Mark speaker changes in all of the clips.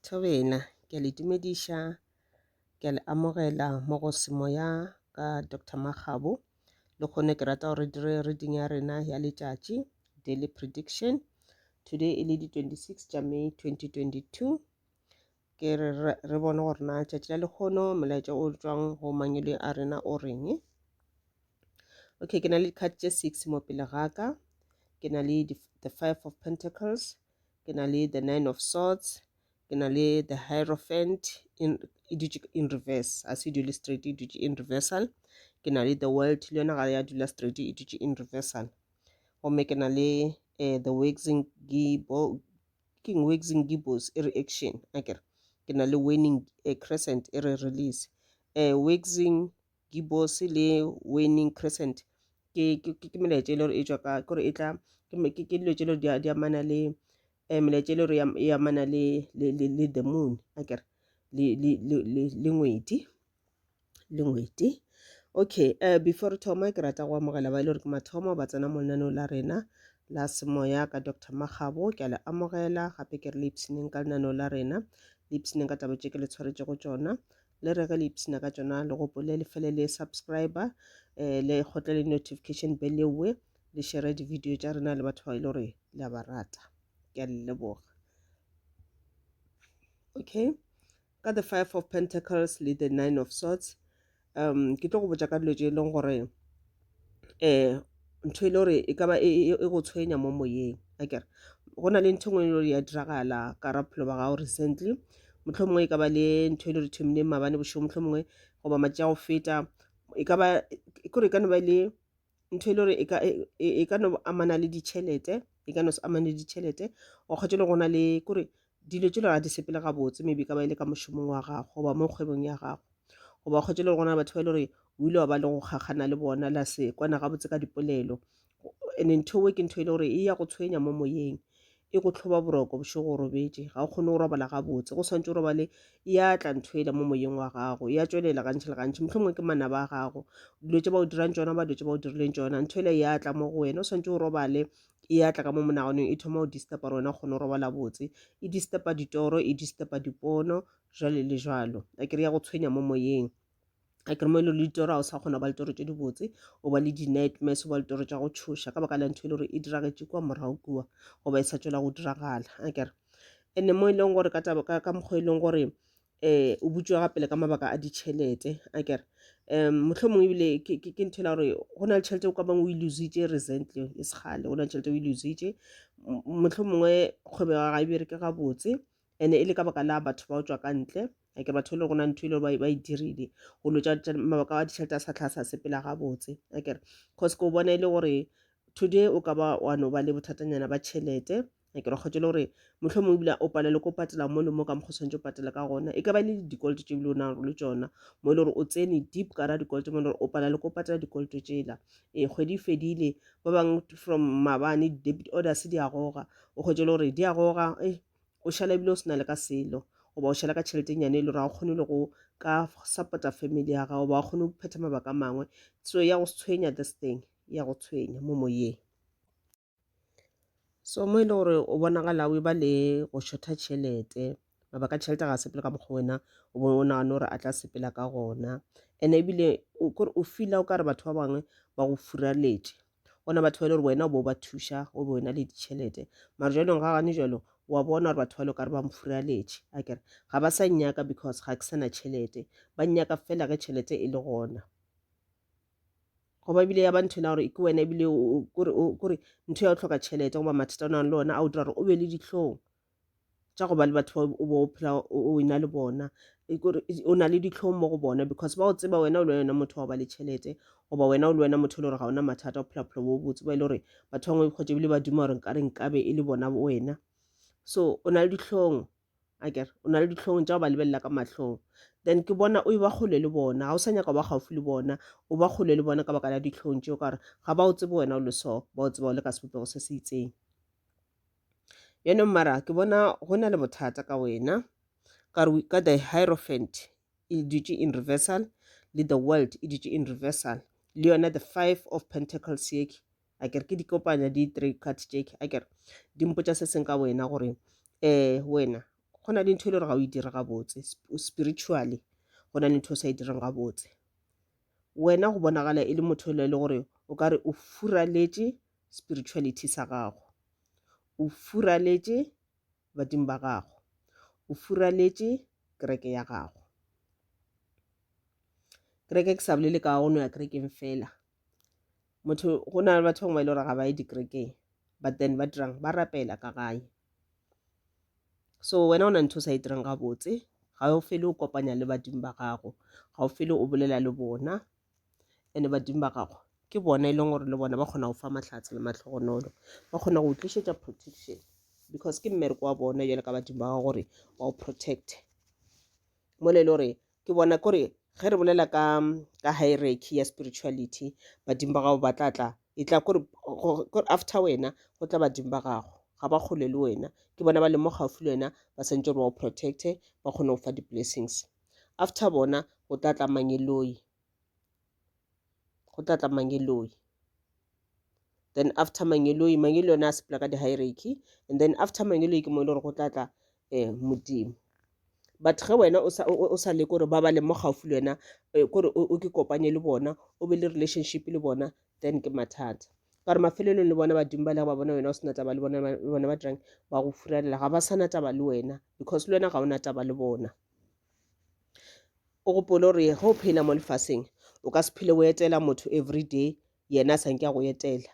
Speaker 1: Thobela, ke a le dumediša, ke a le amogela mo go Semoya ka Doctor Makgabo. Lehono ke rata gore re dire reading ya rena ya letšatši, daily prediction. Today e le di 26 tša May 2022. Ke re re bone gore na tšatši la lehono molaetša o tšwang go mangwele a rena o reng. Okay, ke na le di-card tše six mo pele ga ka. Ke na le the Five of Pentacles, ke na le the Nine of Swords, ke na le the Hierophant in, e dutše in reverse, a se dule straight, e dutše in reversal. Ke na le the World, le yona ga ya dula straight, e dutše in reversal. Gomme ke na le eh, the Waxing Gibbo, keng Waxing Gibbous e re action, akere. Ke na le Waning eh, Crescent e re release. Eh, Waxing Gibbous le Waning Crescent ke ke ke melaetša e le gore e tšwa ka kore e tla ke ke dilo tše le gore di amana le um melaetša e le gore e amana le le le le the moon akere le le le le le ngwedi le ngwedi. Okay, uh, before re thoma ke rata go amogela ba e le gore ke mathomo ba tsena mo lenaneo la rena la semoya ka Doctor Makgabo. Ke a le amogela gape ke re le ipshineng ka lenaneo la rena, le ipshineng ka taba tše ke le tshwaretšego tšona. Le re ge le ipshina ka tšona le gopole le fele le subscriber eh, le kgotle le notification bell ewe le share di-video tša rena le batho ba e le gore le a ba rata. Ke a le leboga. Okay, ka the Five of Pentacles le the Nine of Swords, um ke tlo go botša ka dilo tše e leng gore um ntho e le gore e ka ba e, e, e go tshwenya mo moyeng akere go na le ntho e nngwe e le gore ya diragala ka ra bophelo ba gago recently motlho mongwe e ka ba le ntho e le gore thomile maabane bošego motlho mongwe goba matši a go feta e ka ba kore e ka no ba le ntho e le gore e ka, e, e, e ka no amana le ditšhelete e ka no se amane le ditšhelete wa kgwetša le go na le kore dilo tšela ga di sepele gabotse maybe e ka ba e le ka mošomong wa gago goba mo kgwebong ya gago goba kgwetša le gona batho ba e le gore o ile wa ba le go kgakgana le bona la se kwana gabotse ka dipolelo and ntho e ke ntho e le gore e ya go tshwenya mo moyeng e go tlhoba boroko bošego o robetše ga o kgone go robala gabotse go swantse o robale ya tla ntho ela mo moyeng wa gago ya tšwelela gantši le gantši mohlomongwe ke manaba a gago dilo tše ba o dirang tšona ba dilo tše ba o dirileng tšona ntho ela ya tla mo go wena o swantse o robale e ya tla ka mo monaganong e thoma go disturba gore wena o kgone go robala botse e disturba ditoro e disturba dipono jwale le jwalo a kere ya go tshwenya mo moyeng a kere mo e le le ditoro ga o sa kgona go ba le toro tše dibotse o ba le di-nightmares o ba le toro tša go tšhoša ka baka la ntho e le gore e diragetše kua morago kua goba e sa tšwela go diragala a kere and-e mo e leng gore ka taba ka mokgwa e leng gore um o butšwa gapele ka mabaka a ditšhelete a kere um mohlomongwe ebile ke ntho e la gore go na le tšhelete o ka bang o e lositše recently e sekgale go na le tšhelete o e lositše mohlomongwe kgwebo ya gago ga e bereke gabotse and e le ka baka la batho ba o tšwa ka ntle a ke batho e le gona ntho e le gore ba e dirile go lo tša mabaka a ditšhelete a sa tlha sa sepela gabotse a kere cause ko bona e le gore today o ka ba wa no ba le bothatanyana ba tšhelete a ke re kgotse le gore mohlomongwe ebile o palelwe ko patela mo le mo ka mokgwa o tshwanetse o patela ka gona e ka ba le dikoloto tše ebile o nang le tšona mo e le gore o tsene deep ka ra dikoloto mo e le gore o palelwe ko patela dikoloto tšela ee kgwedi e fedile ba bangwe from maabane debit orders di a goga o kgwetše le gore di a goga e o šala ebile o se na le ka selo goba o šala ka tšhelete nyane e le gore ga o kgone le go ka support-a family ya gago goba o kgone go phetha mabaka a mangwe so ya go tshwenya this thing ya go tshwenya mo moyeng so mo e le gore o bonagala o e ba le go shorta tšhelete mabaka a tšhelete ga a sepele ka mokgwa wena o bo o nagane gore a tla sepela ka gona and ebile kore o feela o ka re batho ba bangwe ba go furaletše gona batho ba e le gore wena o bo ba thuša o be wena le ditšhelete mara jwanong ga gane jalo wa bona gore batho ba le ka re ba mfuraletše a kere ga ba sa nnyaka because ga ke sa na tšhelete ba nnyaka fela ge tšhelete e le gona goba ebile ya ba ntho ena gore ke wena ebile kore ntho ya go hloka tšhelete goba mathata o nang le ona a o dira gore o be le dihlong tša go ba le batho ba o bo o phela o ena le bona kore o na le dihlong mo go bona because ba o tseba wena o le wena motho wa go ba le tšhelete goba wena o le wena motho e le gore ga ona mathata o phela bophelo bo botse ba e le gore batho bangwe kgotsa ebile ba duma gore nkare nkabe e le bona wena so o na le dihlong akere o na le dihlong tša go ba lebelela ka mahlong then ke bona o e ba kgole le bona ga o sa nyaka ba gaufi le bona o ba kgole le bona ka baka la dihlong tšeo ka gore ga ba o tsebe wena o le so ba o tseba o le ka sebopego se se itseng bjanong mara ke bona go na le bothata ka wena ka re ka the hierophant e dutše in reversal le the world e dutše in reversal le yona the five of pentacles yeke a kere ke di kopanya di three card tšeke a kere di mpotša se seng ka wena gore um wena Go na le ntho e le gore ga o e dire gabotse spiritually, go na le ntho o sa e direng gabotse. Wena go bonagala e le motho e le gore o ka re o furaletše spirituality sa gago, o furaletše badimo ba gago, o furaletše kereke ya gago. Kereke ke sa bolele ka go no ya kerekeng fela. Motho go na le batho bangwe ba e le gore ga ba ye dikerekeng but then ba dirang ba rapela ka gae. So wena o na ntho o sa e dirang gabotse, ga o fele o kopanya le badimo ba gago, ga o fele o bolela le bona. And badimo ba gago ke bona e leng gore le bona ba kgona go fa mahlatse le mahlogonolo, ba kgona go tlišetša protection because ke mmereko wa bona jalo ka badimo ba gago gore ba o protect. Mola e le gore ke bona kore ge re bolela ka ka hierarchy ya spirituality, badimo ba gago ba tla tla e tla kore after wena go tla badimo ba gago, ga ba kgole le wena, ke bona ba leng mo gaufi le wena, ba santse gore ba o protecte, ba kgone go fa di-blessings. After bona go tla tla mangeloi, go tla tla mangeloi, then after mangeloi, mangeloi ona a sepela ka di-hierarchy, and then after mangeloi ke mo e le gore go tla tla Modimo. But ge wena o sa o sa leke gore ba ba le mo gaufi le wena, kore o ke kopanye le bona, o be le relationship le bona, then ke mathata. Ka gore mafelelong le bona badimo ba le ba bona wena o sena taba le bona, bona ba dirang ba go furalela, ga ba sana taba le wena because le wena ga o na taba le bona. O gopole gore ge o phela mo lefaseng o ka se phele o etela motho everyday yena a sa nke a go etela.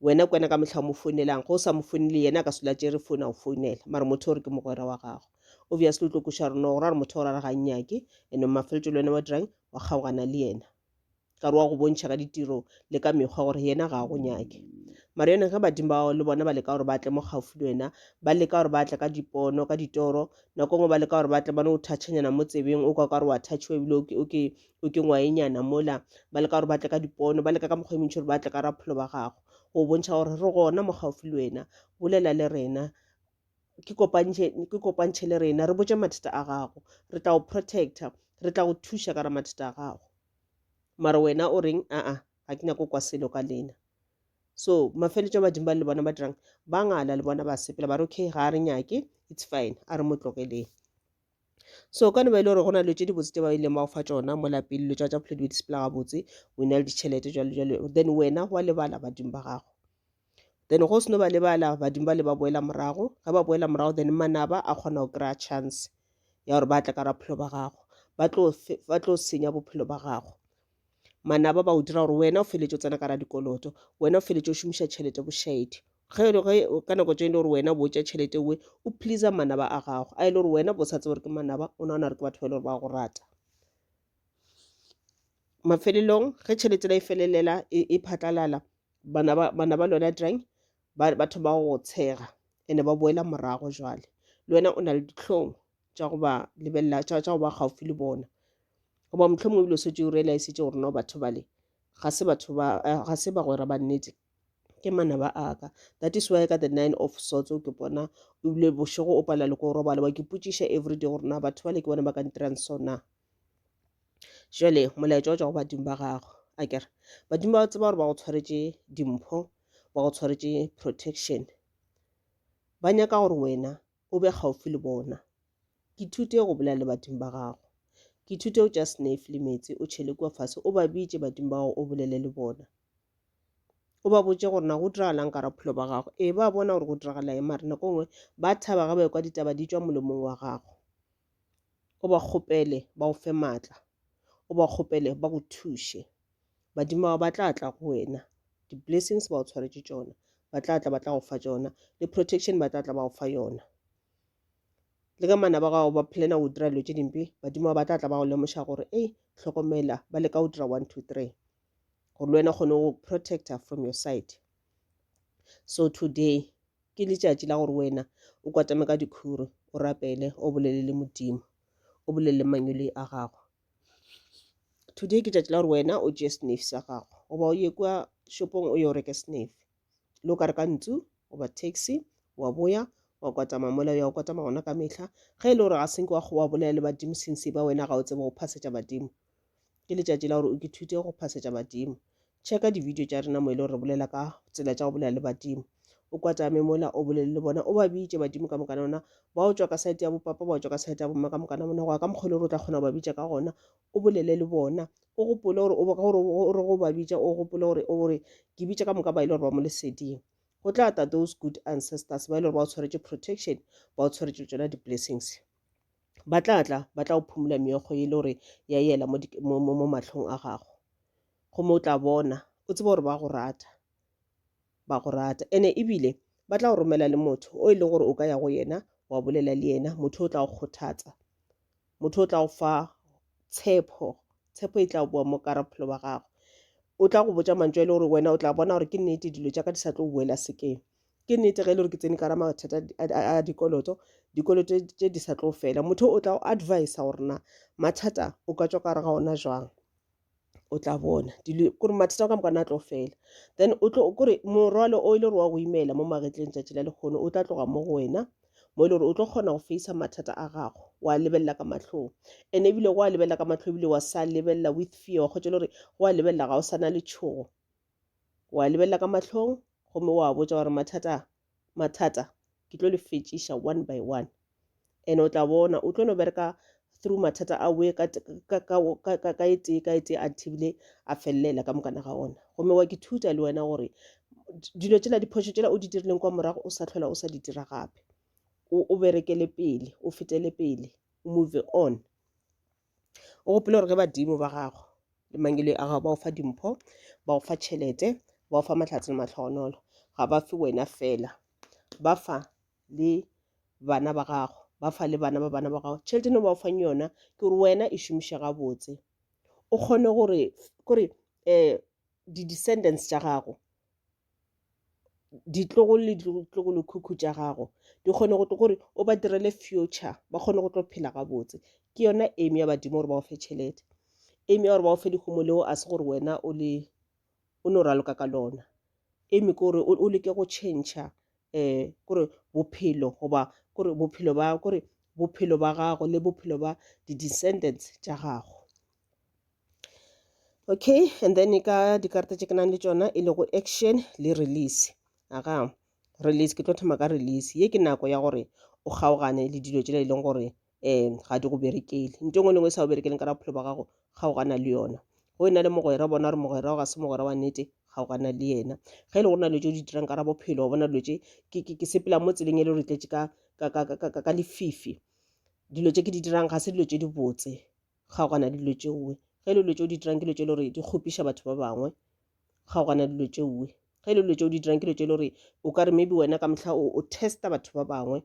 Speaker 1: Wena ke wena ka mehla o mo foinelang, ge o sa mo founele yena a ka se dula a tšere phone a go founela, mara motho o re ke mogwera wa gago. Obviously o tlo kweša gore no go ra gore motho o ra re ga nnyake, and mafeletšo le wena wa dirang wa kgaogana le yena. Ka re wa go bontšha ka ditiro le ka mekgwa gore yena ga a go nyake. Mara yone ge badimo ba le bona ba leka gore ba tle mo gaufi le wena, ba leka gore ba tle ka dipono, ka ditoro, nako nngwe ba leka gore ba tle ba no thatšhanyana mo tsebeng, o kwa ka gore wa thatšhiwa ebile o ke o ke ngwaenyana mola, ba leka gore ba tle ka dipono, ba leka ka mokgwa e mentši gore ba tle ka raphelo ba gago, go bontšha gore re gona mo gaufi le wena, bolela le rena, ke kopantšhe, ke kopantšhe le rena, re botše mathata a gago, re tla go protector, re tla go thuša ka ra mathata a gago. Mara wena o reng aa ga ke nyako kwa selo ka lena. So mafeletšo a badimo ba le bona ba dirang, ba ngala le bona ba sepela ba re okay ga a re nyake, it's fine, a re mo tlogeleng. So ka no ba e le gore go na le tše dibotse tše ba ileng ba go fa tšona mo lapeng, dilo tša tša bophelo di be di sepela gabotse, o na le ditšhelete jwalo jwalo, then wena wa lebala badimo ba gago. Then go seno ba lebala badimo ba le ba boela morago, ge ba boela morago then manaba a kgona go kry-a chance ya gore ba tle ka bophelo ba gago, ba tlo senya bophelo ba gago. Manaba ba o dira gore wena o feletše o tsena ka ra dikoloto, wena o feletše o šomiša tšhelete bošaedi. Ge ge ka nako tše e le gore wena bo tša tšhelete owe o pleaser manaba a gago, a e le gore wena bo sa tsebe gore ke manaba, o nagana gore ke batho ba e le gore ba go rata. Mafelelong ge tšhelete la e felelela e phatlalala, bana ba lona dirang batho ba go tshega ene ba boela morago. Jwale le wena o na le dihlong tša go ba lebelela, tša go ba gaufi le bona, goba mohlomongwe ebile o šetše o realisitše gore no batho bale ga se batho ba, ga se bagwera ba nnete, ke manaba a ka. That is why ka the 9 of Swords ke bona ebile bošego o palela le ko robala, wa ke potšiša everyday gore na batho bale ke bona ba ka ntirang so na. Jwale molaetša o tšwa go badimo ba gago, akere badimo ba tseba gore ba go tshwaretše dimpho, ba go tshwaretše protection, ba nyaka gore wena o be gaufi le bona. Ke thute go bolela le badimo ba gago, ke thute o tša snuff le meetse o tšhele kua fase, o ba bitše badimo ba gago o bolele le bona, o ba botše gore na go diragalang ka bophelo ba gago. Ee, ba bona gore go diragala eng, mara nako nngwe ba thaba ge ba ekwa ditaba di tšwa molomong wa gago. O ba kgopele ba go fe maatla, o ba kgopele ba go thuše. Badimo bao ba tla tla go wena, di-blessings ba o tshwaretše tšona, ba tla tla ba tla go fa tšona, le protection ba tla tla ba go fa yona. Le ge manaba gago ba plana go dira dilo tše dimpe, badimo ba tla tla ba go lemoša gore ei hlokomela, ba leka go dira 1 2 3 gore le wena o kgone go protector from your side. So today ke letšatši la gore wena o kwatame ka dikhuru, o rapele, o bolele le Modimo, o bolele le mangwele a gago. Today ke tšatši la gore wena o tšee snuff sa gago, goba o ye kua shopong o ye o reke snuff, le o ka reka ntsu goba taxi, wa boya wa kwatama mola o ya go kwatama gona ka mehla. Ge e le gore ga senke wa bolela le badimo since ba wena ga o tsebe go phasetša badimo, ke letšatši la gore o ithute go phasetša badimo. Checka di-video tša rena mo e le gore re bolela ka tsela tša go bolela le badimo. O kwatame mola o bolele le bona, o ba bitše badimo ka mokana bona, ba o tšwa ka side ya bopapa, ba o tšwa ka side ya bomma ka mokana bona, go ya ka mokgwa e le gore o tla kgona go ba bitša ka gona, o bolele le bona. O gopole gore o gore o re go ba bitša o gopole gore o gore ke bitša ka moka ba e le gore ba mo leseding. Go tla tla those good ancestors ba e le gore ba o tshwaretše protection, ba o tshwaretše tšona di-blessings. Ba tla tla ba tla go phumula meokgo e le gore ya yela mo, mo, mo, mo mahlong a gago. Gomme o tla bona, o tsebe gore ba go rata. Ba go rata. Ene ebile ba tla go romela le motho o e leng gore o ka ya go yena wa bolela le yena, motho o tla go kgothatsa, motho o tla go fa tshepo, tshepo e tla boa mo ka bophelo ba gago. O tla go botša mantšu a e le gore wena o tla bona gore ke nnete dilo tša ka di sa tlo boela sekeng. Ke nnete ge e le gore ke tsene ka gara mathata a dikoloto, dikoloto tše di sa tlo fela. Motho o tla go advisa gore na mathata o ka tšwa ka gare ga ona jwang. O tla bona dilo kore mathata ka moka a tlo fela. Then o tlo kore morwalo o e le gore wa go imela mo magetleng tšatši la lehono o tla tloga mo go wena, mo e le gore o tlo kgona go facer mathata a gago wa lebelela ka mahlong. And ebile go a lebelela ka mahlong ebile wa sa lebelela with fear, wa kgotsa e le gore go a lebelela ga o sa na letšhogo. Wa lebelela ka mahlong gomme wa botša gore mathata mathata ke tlo le fetšiša one by one. And o tla bona o tlo no bereka through mathata a we ka, ka, ka, ka, ka, ka e tee ka e tee a thibile a felelela ka mokana ga ona. Gomme wa ke thuta le wena gore dilo tšela diphošo tšela o di dirileng kwa morago o sa hlola o sa di dira gape. O, o berekele pele, o fetele pele, o move on. O gopole gore ge badimo ba gago le mangelo a gago ba o fa dimpho, ba o fa tšhelete, ba o fa mahlatse le mahlogonolo, ga ba fe wena fela, ba fa le bana ba gago, ba fa le bana ba bana ba gago. Tšhelete no ba o fang yona ke gore wena e šomiše gabotse, o kgone gore kore um di-descendants tša gago, ditlogolo le ditlogolokhukhu tša gago di kgone go tlo gore o ba direle future, ba kgone go tlo phela gabotse. Ke yona aim ya badimo gore ba o fe tšhelete. Aim ya gore ba o fe lehumo leo a se gore wena o le o no raloka ka lona. Aim ke gore o leke go change um kore bophelo goba kore bophelo ba kore bophelo ba gago le bophelo ba di-descendants tša gago. Okay, and then ka dikarata tše ke nang le tšona e lego action le release. Aga, release ke tlo thoma ka release. Ye ke nako ya gore o kgaogane le dilo tšela e leng gore um ga di go berekele. Ntho e nngwe le nngwe e sa go berekeleng ka bophelo ba gago, kgaogana le yona. Go e na le mogwera, bona gore mogwera ga se mogwera wa nnete, kgaogana le yena. Ge e le gore na dilo tše o di dirang ka bophelo, wa bona dilo tše ke sepela mo tseleng e le gore e tletše ka lefifi. Dilo tše ke di dirang ga se dilo tše dibotse. Kgaogana le dilo tšeoe. Ge e le dilo tšeo di dirang ke dilo tše e le gore di kgopiša batho ba bangwe, kgaogana le dilo tšeoe. Ge e le dilo tšeo di dirang ke dilo tše e le gore o ka re maybe wena ka mehla o testa batho ba bangwe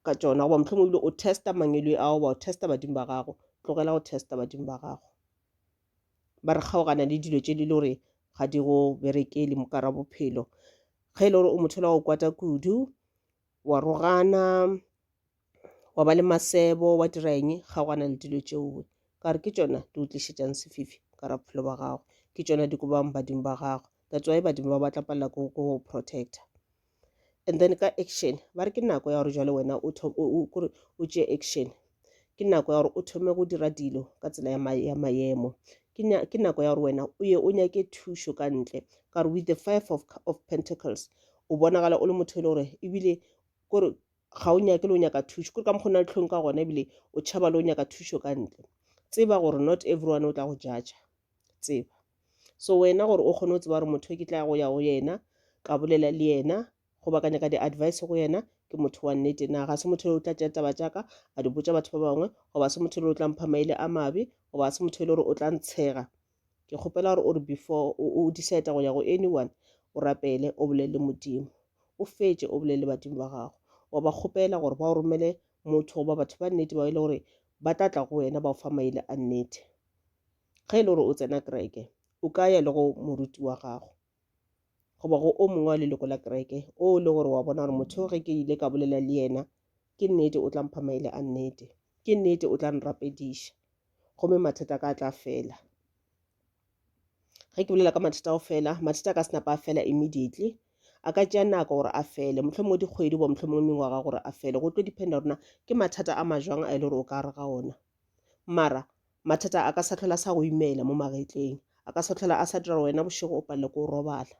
Speaker 1: ka tšona, goba mohlomongwe ebile o testa mangwele ao goba o testa badimo ba gago, tlogela go testa badimo ba gago. Ba re kgaogana le dilo tše le le gore ga di go berekele mo ka ra bophelo. Ge e le gore o motho la go kwata kudu, wa rogana, wa ba le masebo, wa dira eng, kgaogana le dilo tšeoe. Ka re ke tšona di go tlišetšang sefifi ka ra bophelo ba gago, ke tšona di kobang badimo ba gago. That's why badimo ba ba tla palela ke go protector. And then ka action, ba re ke nako ya gore jwale wena o kore o tšee action. Ke nako ya gore o thome go dira dilo ka tsela ya maemo. Ke nako ya gore wena o ye o nyake thušo ka ntle. Ka gore with the five of pentacles, o bonagala o le motho e le gore ebile kore ga o nyake le o nyaka thušo, kore ka mokgwa o na le hlong ka gona ebile o tšhaba le o nyaka thušo ka ntle. Tseba gore not everyone o tla go judge-a, tseba. So wena gore o kgone go tseba gore motho ke tla go ya go yena, ka bolela le yena, goba ka nyaka di-advice go yena, ke motho wa nnete na? Ga se motho o tla tšea taba tša ka a di botša batho ba bangwe, goba se motho o tla mpha maele a mabe, goba se motho e le gore o tla ntshega. Ke kgopela gore o re before o decide go ya go anyone, o rapele, o bolele le Modimo, o fetše o bolele le badimo ba gago, wa ba kgopela gore ba o romele motho goba batho ba nnete ba e le gore ba tla tla go wena ba o fa maele a nnete. Ge e le gore o tsena kereke, o ka ya le go moruti wa gago goba go o mongwe wa leloko la kereke o le gore wa bona gore motho ge ke ile ka bolela le yena, ke nnete o tla mpha maele a nnete, ke nnete o tla nrapediša, gomme mathata a ka a tla fela. Ge ke bolela ka mathata a go fela, mathata a ka se napa a fela immediately, a ka tšea nako gore a fele, mohlomongwe dikgwedi goba mohlomongwe mengwaga gore a fele. Go tlo dependa gore na ke mathata a majwang a e le gore o ka re ga ona. Mara mathata a ka sa hlola a sa go imela mo magetleng, a ka sa hlola a sa dira gore wena bošego o palelwe ke go robala,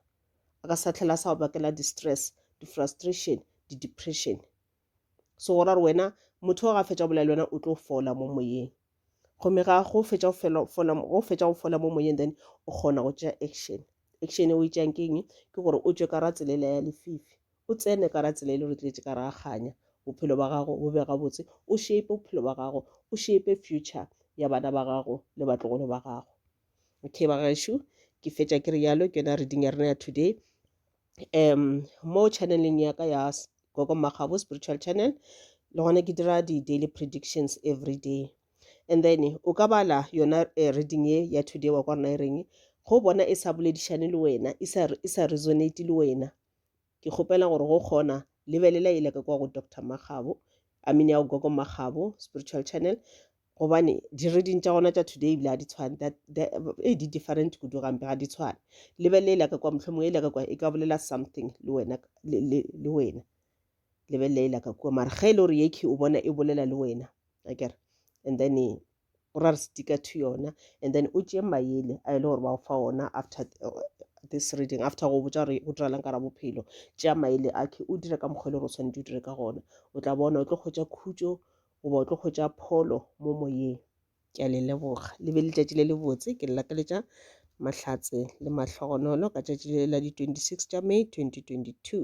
Speaker 1: A ka sa tlhela a sa go bakela di-stress, di-frustration, di-depression. So go ra gore wena motho o ga fetša go bolela le wena o tlo fola mo moyeng. Gomme ga go fetša go fela fola go fetša go fola mo moyeng then o kgona go tšea action. Action e o e tšeang ke eng? Ke gore o tšwe ka ra tsela ya lefifi. O tsene ka ra tsela e le gore tletše ka ra kganya. Bophelo ba gago bo be gabotse, o shape bophelo ba gago, o shape future ya bana ba gago le batlogolo ba gago. Okay ba gešo, ke fetša ke re yalo ke yona reading ya rena ya today. Um mo channeleng ya ka ya Gogo Makgabo Spiritual Channel le gona ke dira di-daily predictions every day. And then o ka bala yona eh, reading ye ya today wa kwa rena e reng go bona e sa boledišane le wena e sa e sa resonate le wena ke kgopela gore go kgona lebelela ile ka kwa go Dr. Makgabo I mean ya go Gogo Makgabo Spiritual Channel gobane di-reading tša gona tša today ebile ga di tshwane e di different kudu gampe ga di tshwane lebelela ile ka kwa mohlomongwe ile ka kwa e ka bolela something le wena le wena lebelela ile ka kua mara ge e le gore yekhi o bona e bolela le wena akere and then o ra re sticka to yona and then o tšee maele a e le gore ba go fa ona after this reading after go botša gore go diralang ka ra bophelo tšea maele akhe o dire ka mokgwa e le gore o swanetše o dire ka gona o tla bona o tlo kgwetša khutšo goba o tlo hwetša pholo mo moyeng. Ke a le leboga. Le be letšatši le lebotse. Ke le lakaletša mahlatse le mahlogonolo ka tšatši le la di 26 tša May 2022.